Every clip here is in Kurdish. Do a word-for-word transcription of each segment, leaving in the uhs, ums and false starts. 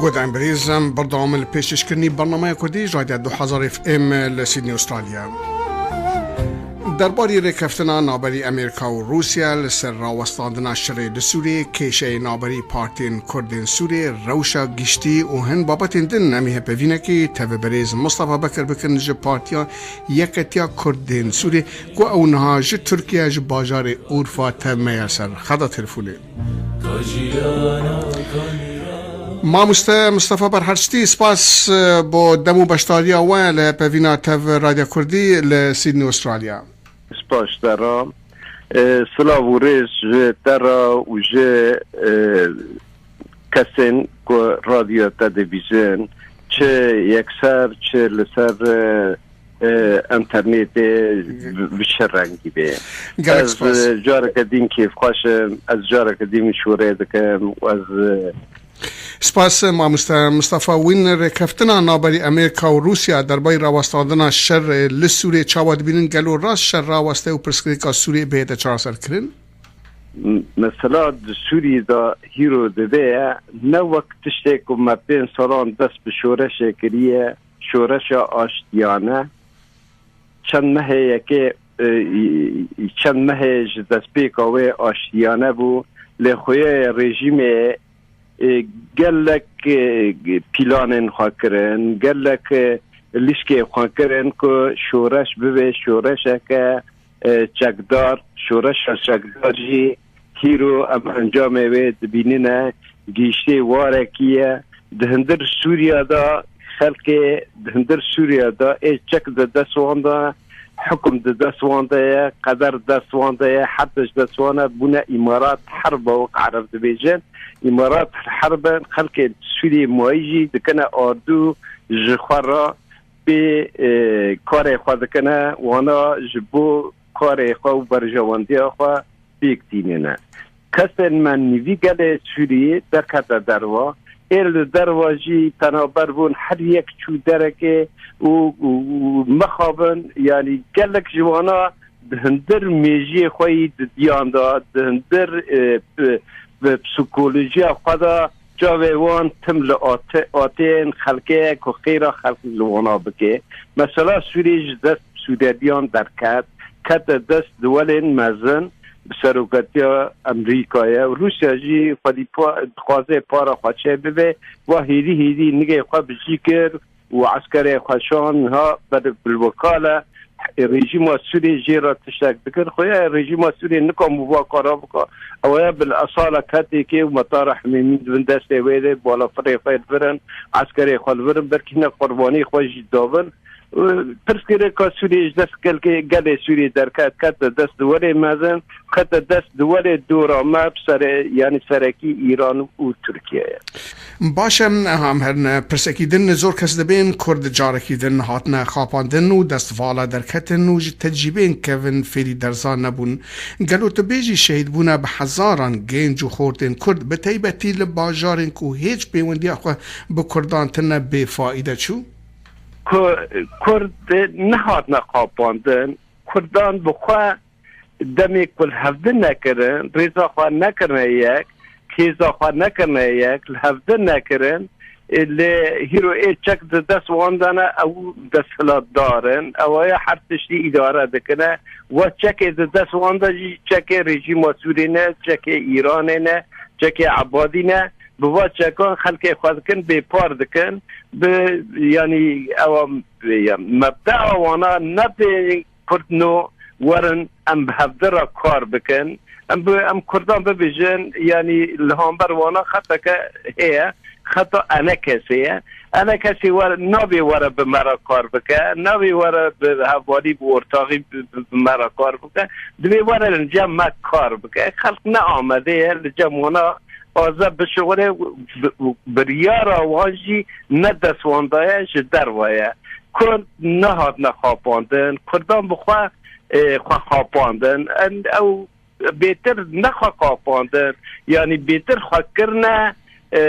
Guhdarên birîz, em berdewam in li pêşkêşkirinî bernameya Kurdî ji Radya du hezar F M li Sydney, Australya. Derbarî rêkeftina navberî Amerîka û Rûsya li ser rawestandina şerê li Sûriyê, kêşeyê navberî partiyên Kurd ên Sûriyê, rewşa giştî û hin babetên din em ê hevpeyvînekî tevî birêz Mistefa Bekir bikin ji Partiya Yeketiya Kurd ên Sûriyê, ku ew niha ji Tirkiye, ji bajarê Urfa tev me ya ser xeta telefonê. Mamoste Mistefa Berherştî, spas, e, bo dem û beşdariya we li pevîna tev Radya Kurdî li Sydney, Australya. Spas te re. E, silav û rêz ji te re û ji, e, kesên ku radyo te dibîzin, çi yekser, çi li ser, e, e, enternetê bi, bi çi rengî be. Gelek Ez, spas. e, careke din kêfxweş im, ez careke din şûrê dikim û ez, e, Spas, mamoste Mistefa. Wîn rêkeftina navberî Amerîka û Rûsya derbarî rawestandina şer li Sûriyê çawa dibînin? Gelo rast şer raweste û pirsgirêka Sûriyê bihête çareserkirin? M-, mesela di Sûriyê de hîro dibe ye, ne wek tiştê ku me pênc salan dest bi şoreşê kiriye, şoreşa aştiyane. Çend mehê yekê, e, çend mehê ji destpêka wê aştiyane bû, lê xweyê rejîmê, e, gelek, e, pîlanên xwe kirin, gelek, e, lîşkê xwe kirin ku şoreş bibe şoreşeke, e, çekdar, şoreşa çekdar jî hîro em encamê wê dibînine, gihîştê warekî ye. Di hundir Sûriya de xelkê, di hundir Sûriya de ê çek di dest wan de, hukum di dest wan de ye, qeder di dest wan de ye, her tişt dest wan e, bûne îmarat herb e, wek Ereb dibêjin. Îmarat herb in, xelkê Sûriyê mayî jî dikine ardû ji xwe re bê, e, karê xwe dikine, wana ji bo karê xwe û berjewendiya xwe pêk tînine. Kesên me nîvî gelê Sûriyê derkete derva. Ê li derva jî penaber bûn, her yek çû derekê û, û, û mixabin, yanî gelek ji wana di hundir mêjiyê xwe yî didiyan de, di hundir, e, bi, bi psikolojiya xwe de çavê wan tim li ate-, atên xelkê ye ku xêra xelk li wana bike. Mesela Sûriyê ji dest Sûdediyan derket, kete dest duwelên mezin, bi seroketiya Amerîkayê û Rûsya jî xwedî pa-, dixwaze para xwe çêbibe, wa hêdî hêdî nigê xwe bijî kir û eskerê xwe şand niha ber-, bilwekale rejîma Sûrê jê re tiştek dikir. Xuya rejîma Sûrê nikam û va kara bika. Ew ya bil esala ketêkê û metara hemîmîn di bin destê wê de balafirê xwe li vir in, eskerê xwe li vir in, belkî ne qurbanî xwe jî dabin. Pirsgirêka Sûriyê ji dest gelkê, gelê Sûriyê derket, kete dest duwelê mezin, kete dest duwelê dora me bi sere-, yanî serekî Îran û Tirkiye ye. Baş e, em herin pirsekî din, zor kes dibên Kurd carekî din hatine xapandin û destvala derketin û ji tecrîbeyên kevin fêrî derza nebûn. Gelo tu bêjî şehîd bûne bi hezaran genc û xortên Kurd, bi teybetî li bajarên ku hêç pêwendiya xwe bi Kurdan tine bê faîde çû? Ku-, Kurd nehatine xapandin. Kurdan bi xwe demê ku li hevdin nekirin, rêza xwe nekirine yek, hêza xwe nekirine yek, li hevdin nekirin, ê, lê hîro ê çek di dest wan de ne, ew desthilatdar in. Ew aya her tiştî îdare dikine. Wa çekê di dest wan de jî çekê rejîma Sûrê ne, çekê Îranê ne, çekê Ebadî ne. Bi va çekan xelkê xwe dikin, bêpar dikin. Bi, yanî ewa, ya, mebdea wana ne bê Kurd no werin em bi hevdi re kar bikin. Em bi, em Kurdan bibêjin, yanî li hamber wana xeteke heye, xeta enekesê ye. Enekesê were, nabê were bi me re kar bike, nabê were bi hevalî, bi ortaxî bi, bi, bi me re kar bike. Divê were li cem me kar bike. Xelk ne amade ye li cem wana aze bişuxile, bi-, biryara wan jî ne dest wan de ye, ji derve ye. Kurd nehatine xapandin, Kurdan bi xwe, e, xwe xapandin. En, ew bêtir ne xwe xapandin, yanî bêtir xwe kirine, e,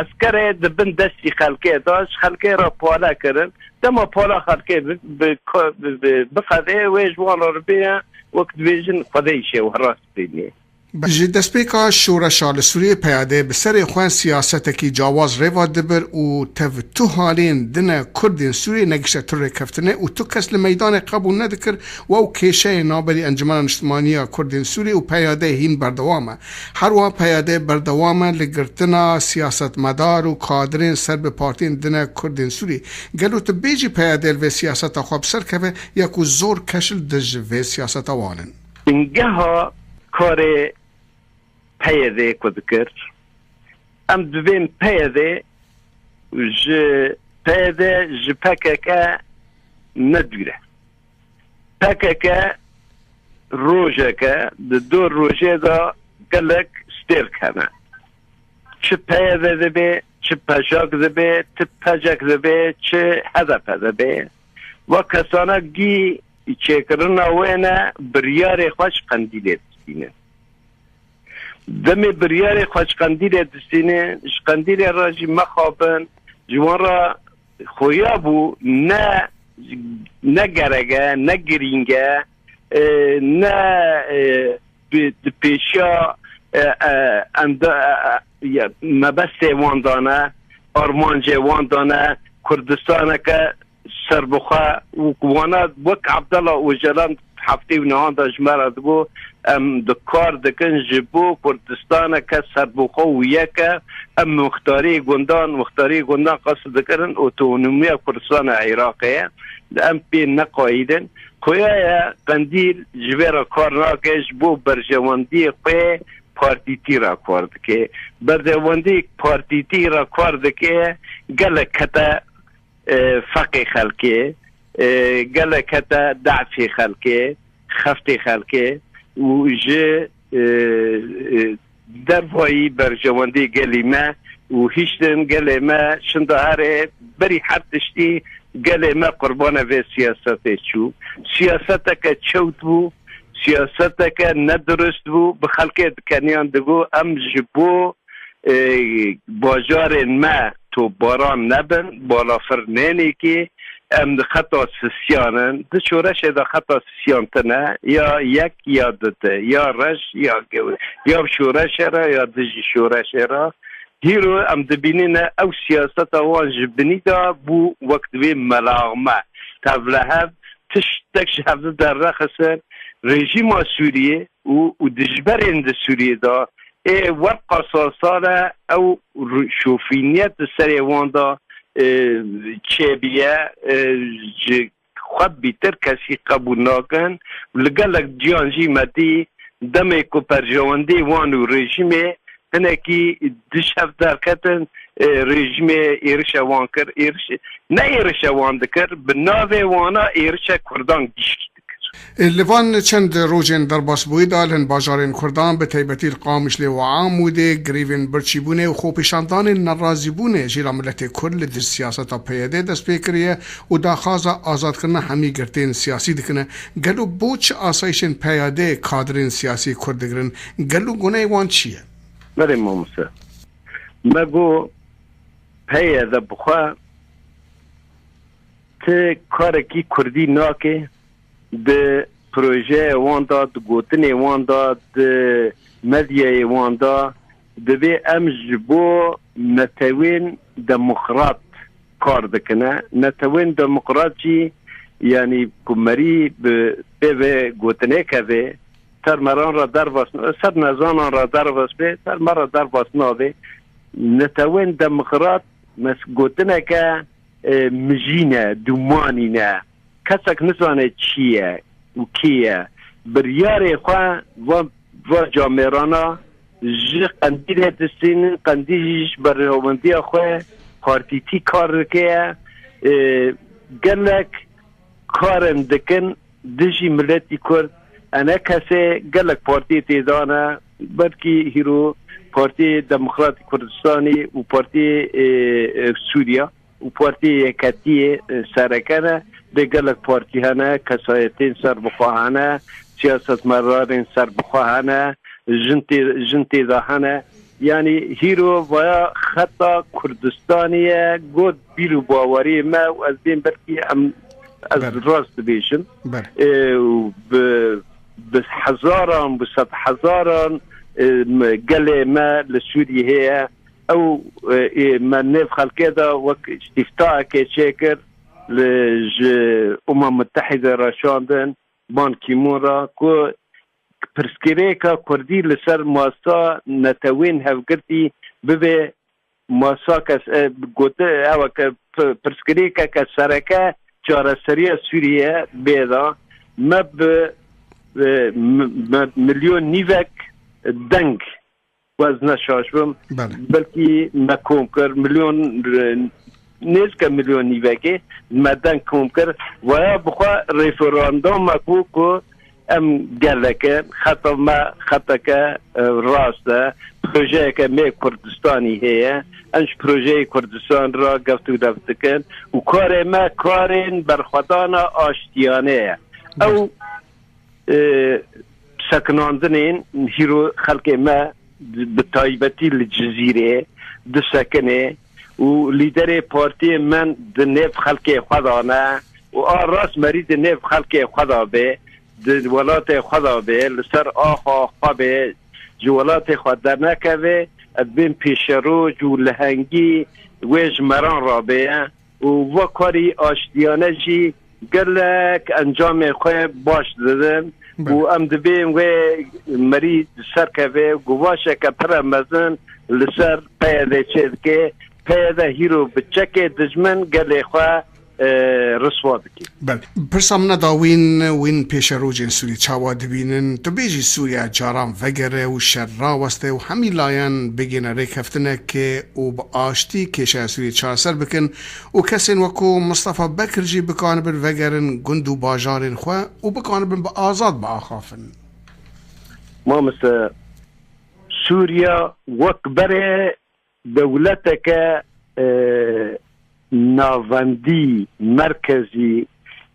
eskerê di bin destî xelkê de, ji xelkê re pale kirin. Dema pala xelkê bi, bi, bi, bi, biqede, wê ji wan re bêne, wek dibêjin, Xwedê îşê we rast bînî. Ji destpêka şoreşa li Sûriyê P Y D bi serê xwe siyasetekî cawaz rêva dibir û tev tu halên dine Kurdên Sûriyê negişte tu rêkeftinê û tu kes li meydanê qebûl nedikir û ew kêşeyê navberî Encûmena Niştimanî ya Kurdên Sûriyê û P Y D hîn berdewam e. Her wiha P Y D berdewam e li girtina siyasetmedar û kadirên ser bi partiyên dine Kurdên Sûriyê. Gelo tu bêjî P Y D li vê siyaseta xwe bi ser keve ya ku zor keş li dij vê siyaseta wan in? Bingeha karê P Y D ku dikir, em dibên P Y D ji P Y D ji P K K ne dûr e. P K K rojeke, di du rojê de gelek stêrk hene. Çi P Y D dibe, çi P J K dibe, çi P J K dibe, çi H D P dibe. Ve kesana gî çêkirina wê ne biryarê xwe ji Qendîlê distînin. Demê biryarê xwe ji Qendîlê distînin, ji Qendîlê re jî mexabin, ji wan re xuya bû, ne, ne gerek e, ne girîng e, e, ne, e, bi, di pêşiya, e, e, enda, e, e, ya, mebestê wan de ne, armancê wan de ne, Kurdistaneke serbixwe û wana wek Abdullah Ocalan heftê û nehan de ji me re digot, em di kar dikin ji bo Kurdistaneke serbixwe û yek e, em muxtariyê gundan, muxtariyê gundan qas dikirin otonomiya Kurdistana Iraqê ye. Em pê neqayîdin. Xuya ye Qendîl ji vê re kar nake, ji bo berjewendiyê xwe partîtî re kar dike. Berjewendiyê partîtî re kar dike, gelek kete, e, feqê xelkê, e, gelek kete dehfê xelkê, xeftê xelkê û ji, e, e, dervayî berjewendê gelî me û hiştin gelê me şinda herê berî her tiştî gelê me qurbana vê siyasetê çû. Siyaseteke çewt bû, siyaseteke nedurist bû, bi xelkê dikeniyan digot, em ji bo, e, bajarên me topbaran nebin, balafir nênîkî, em di xeta sisiyan in. Di şoreşê de xeta sisiyan tune, ya yek ya dide, ya reş ya gewr, ya bi şoreşê re ya dijî şoreşê re. Hîro em dibînine ew siyaseta wan ji binî de bû wek divê melaxme, tevlihev, tiştek ji hev dide rexistin. Rejîma Sûriyê û, û dijberên di Sûriyê de ê wer qasasal e ew ru-, şofîniyet di serê wan de, e, çêbûye, e, ji xwe bîtir kesî qebûl nakin. Li gelek ciyan jî me dî demê ku berjewendê wan û rejîmê hinekî dişev derketin, e, rejîmê êrişe wan kir, êriş, ne êrişe wan dikir, bi navê wana êrişe Kurdan gişkî dikir. Li van çend rojên derbasbûyî de li hin bajarên Kurdan, bi taybetî li Qamişlê û Amûdê, grîvên birçîbûnê û xwepêşandanên nerazîbûnê jî la miletê Kurd li dijî siyaseta P Y D dest pê kiriye û daxwaza azadkirina hemî girtên siyasî dikine. Gelo bo çi asayişên P Y D kadirên siyasî Kurd digirin? Gelo gunehê wan çi ye? Belê mamoste. Me got P Y D bi xwe ti karekî Kurdî nake, di projeyê wan de, di gotinê wan de, di medyayê wan de, divê em ji bo netewên demokrat kar dikine. Netewên demokrat jî, yanî ku merî bi pê ve gotinê keve, ser meran re derbas, ser nezanan re derbas be, ser me re derbas nabe. Netewên demokrat mes-, gotineke, e, mijî ne, dûmanî ne. Kesek nizane çi ye û kê ye. Biryarê xwe va, va camêrana ji Qendîlê distînin, Qendîl jî ji berhewendiya xwe partîtî kar dike. E, gelek karin dikin dijî miletî Kurd. Ene kesê gelek partiyê tê de ne, belkî hîro Partiyê Demokratîk Kurdistanê û Partiyê, e, e, Sûriya û Partiyê Yeketiyê, e, sereke ne. Dê gelek partî hene, kesayetên serbixwe hene, siyasetmedarên serbixwe hene, jin tê, jin tê de hene. Yanî hîro vaya xeta Kurdistanê ye, got bîr û baweriyê me û ez dêm belkî em, ez Belê. rast dibêjim. Belê. Ê, û bi, bi hezaran, bi sed hezaran e, me, gelê me li Sûriyê heye. Ew, e, ê me nêv xelkê de wek îstîftayekê çêkir, li, ji Umem Mutehîde re şandin, Ban Ki-moon re, ku pirsgirêka Kurdî li ser masa netewên hevgirtî bibe masake, e, gote, ew e ke p-, pirsgirêkeke sereke çareseriya Sûriyê bê de, me bi, e, m-, me milyon nîvek deng, ku ez ne şaş bim, Belê. belkî me kom kir, milyon, e, nêzîke milyon nîvekê me deng kom kir. Vaya bixwe referandumek bû ku em gelek in, xeta me xeteke, e, rast e, projeyeke me Kurdistanî heye, em ji projeyê Kurdistan re geft û lef dikin û karê me karên berxwedana aştiyane ye. Ew, e, sekinandinên hîro xelkê me bi taybetî li Cizîrê disekine û lîderê partiyê min di nêv xelkê xwe de ne û a rastmerî di nêv xelkê xwe de be, di welatê xwe de be, li ser axa xwe be, ji welatê xwe dernekeve, ez bên pêşeroj û lehengî wê ji meran re be û va karî aştiyane jî gelek encamê xwe baş didin û Belê. em dibên wê merî serkeve, guvaşeke pire mezin li ser P Y D çêdike. P Y D hîro bi çekê dijmin gelê xwe, e, riswa dike. Belê. Pirsa min e da wîn, wîn pêşerojên Sûriyê çawa dibînin? Tu bêjî Sûriye caran vegere û şer raweste û hemî layan bigihine rêkeftinekê û bi aştî kêşeya Sûriyê çareser bikin û kesên wekû Mistefa Bekir jî bikanibin vegerin gund û bajarên xwe û bikanibin bi azad biaxafin. Mamoste, Sûriya wek berê dewleteke, e, navendî, merkezî,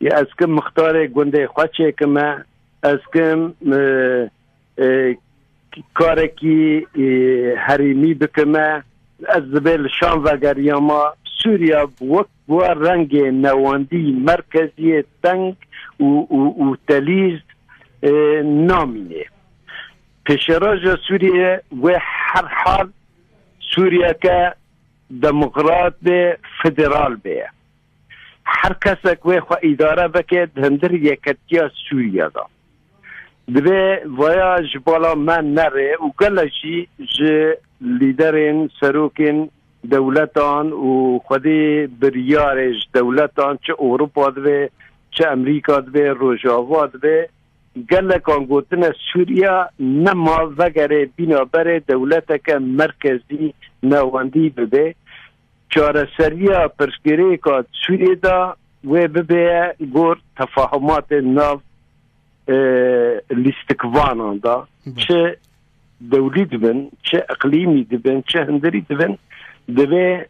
ya ez kim mixtarê gundê xwe çêkime, ez kim, e, e, karekî, e, herêmî bikime, ez dibê li Şam vegeriyama. Sûriya wek wa rengê newandî, merkeziyê teng û, û, û telîz, e, namîne. Pêşeroja Sûriye wê her hal Sûriyeke demokrat be, federal be. Her kesek wê xwe îdare bike di hundir yeketiya Sûriye de. Divê vaya ji bala me nere û gelek jî ji lîderên, serokên dewletan û xwedî biryarê ji dewletan, çi Ewropa dibe, çi Amerîka dibe, Rojava dibe, gelekan gotine Sûriya nema vegere bîna berê dewleteke merkezî navendî bibe. Çareseriya pirsgirêka Sûriyê de wê bibe gor tefahumatên nav, e, lîstikvanan de. Belê. Çi dewlî dibin, çi iqlîmî dibin, çi hundirî dibin, divê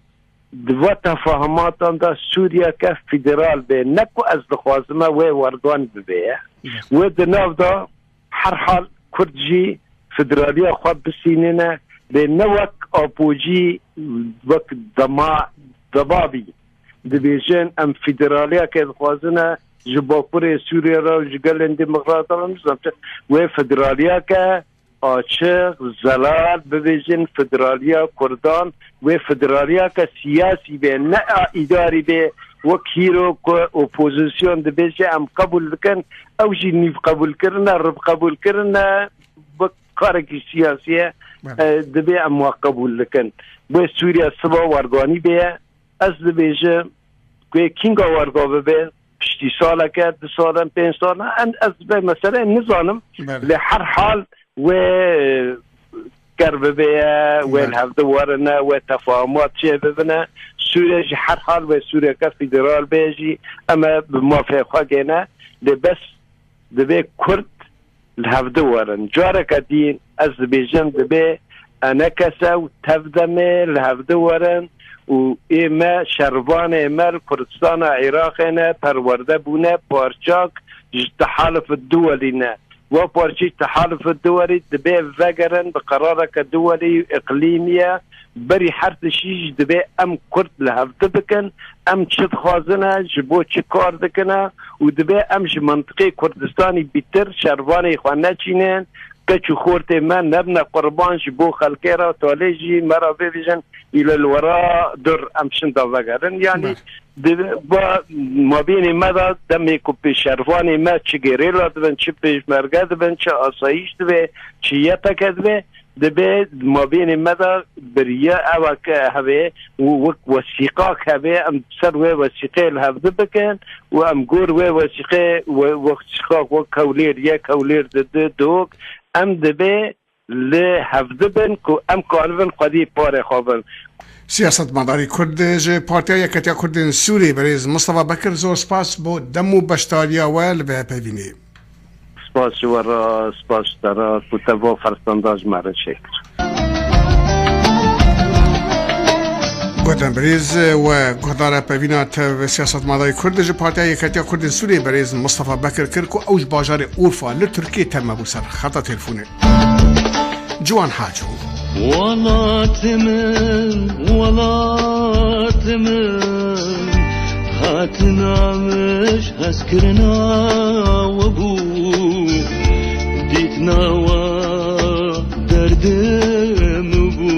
di va tefahumatan de Sûriyeke federal be. Ne ku ez dixwazime wê wergan bibe ye. Belê. Wê di nav de her hal Kurd jî federaliya xwe bisînine, lê ne wek Apocî, wek dema, debabî dibêjin, em federaliyeke dixwazine ji Bakurê Sûriyê re û ji gelên demokratan re, nizam çi. Wê federaliyeke açiq, zelal bibêjin, federaliya Kurdan, wê federaliyeke siyasî be, ne a îdarî be, wek hîro ku opozîsyon dibêje, em qebûl dikin, ew jî nîv qebûl kirine, rib qebûl kirine, bi karekî siyasî ye, Belê. e, dibê em wa qebûl dikin. Wê Sûriye siba werganî bê ye. Ez dibêjim, wê kînga werga bibe, piştî saleke, du salan, pênc salan, en, ez vê meseleyê nizanim. Belê. Lê her hal wê ker bibe ye, wê Belê. li hevdu werine, wê tefahumat çê bibine. Sûriye jî her hal wê Sûriyeke federal bê jî, em ê bi mafê xwe gêne. Lê bes divê Kurd li hevdu werin. Careke din ez dibêjim, divê enekese û tevdemê li hevdu werin û ê me, şervanê me li Kurdistana Iraqê ne, perwerde bûne, parçak ji Tehaluf Duwelî ne. Wa parçeyî Tehaluf Duwelî divê vegerin bi qerareke duwelî û iqlîmî ye. Berî her tişî jî divê em Kurd li hevdu bikin, em çi dixwazine, ji bo çi kar dikine û divê em ji mintiqê Kurdistanî bîtir şervanê xwe neçînin, keç û xortê me nebine qurban ji bo xelkê re, talê jî me re bêvêjin, île li wera dur em şinda vegerin. Yanî Ber. di va mabênê me de demê ku pêşervanê me çi gerêla dibin, çi pêşmerge dibin, çi asayîş dibe, çi Y P G dibe, dibe mabênê me de biriye ewek hebe û wek wesîqak hebe, em ser wê wesîqê li hevdi bikin û em gor wê wesîqê, we-, wesîqak wek kewlêr yek, kewlêr di du, dok, em dibe li hevdi bin ku em karibin xwedî parê xwe bin. Siyasetmedarî Kurd ji Partiya Yeketiya Kurdên Sûrî, birêz Mistefa Bekir, zor spas bo dem û beşdariya we li vê hevpeyvînê. Spas ji we re, spas ji te re ku te va fersenda ji me re çêkir. Gotin birêz we guhdara pevîna tev siyasetmedarê Kurd ji Partiya Yeketiya Kurdên Sûriyê birêz Mistefa Bekir kir ku ew ji bajarê Urfa li Tirkiyê teme bû ser xeta telefonê. Ciwan Haco. Welatê min, welatê min, hatina min ji hezkirina we bû, dîtina we derdê min bû,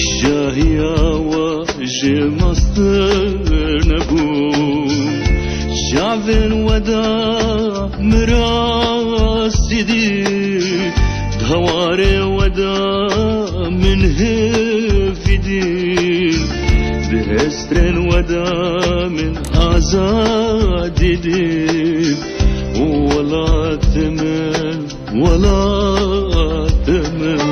şahiya we ji mastir nebû. Çavên we de min rastî dî, di hewarê we de min hêvî dî, di hêstrên we de min azadî dî. Welatê min, welatê min.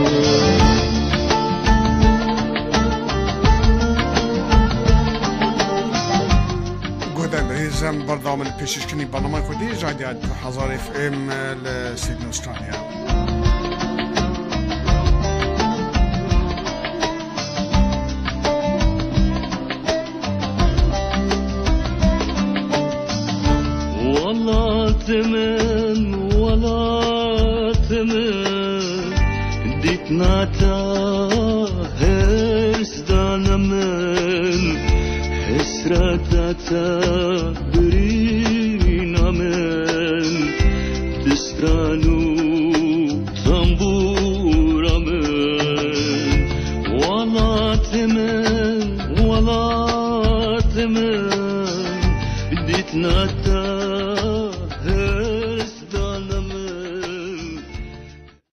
Guhdarên birêz, em berdewam in li pêşkêşkirinî bernama Kurdî ji Radya du hezar F M li Sydney, Australya. Welatê min, welatê min, dîtina te hêrs dane min, hesreta te birîna min, di stran û tembûra min. Welatê min, welatê min, dîtina te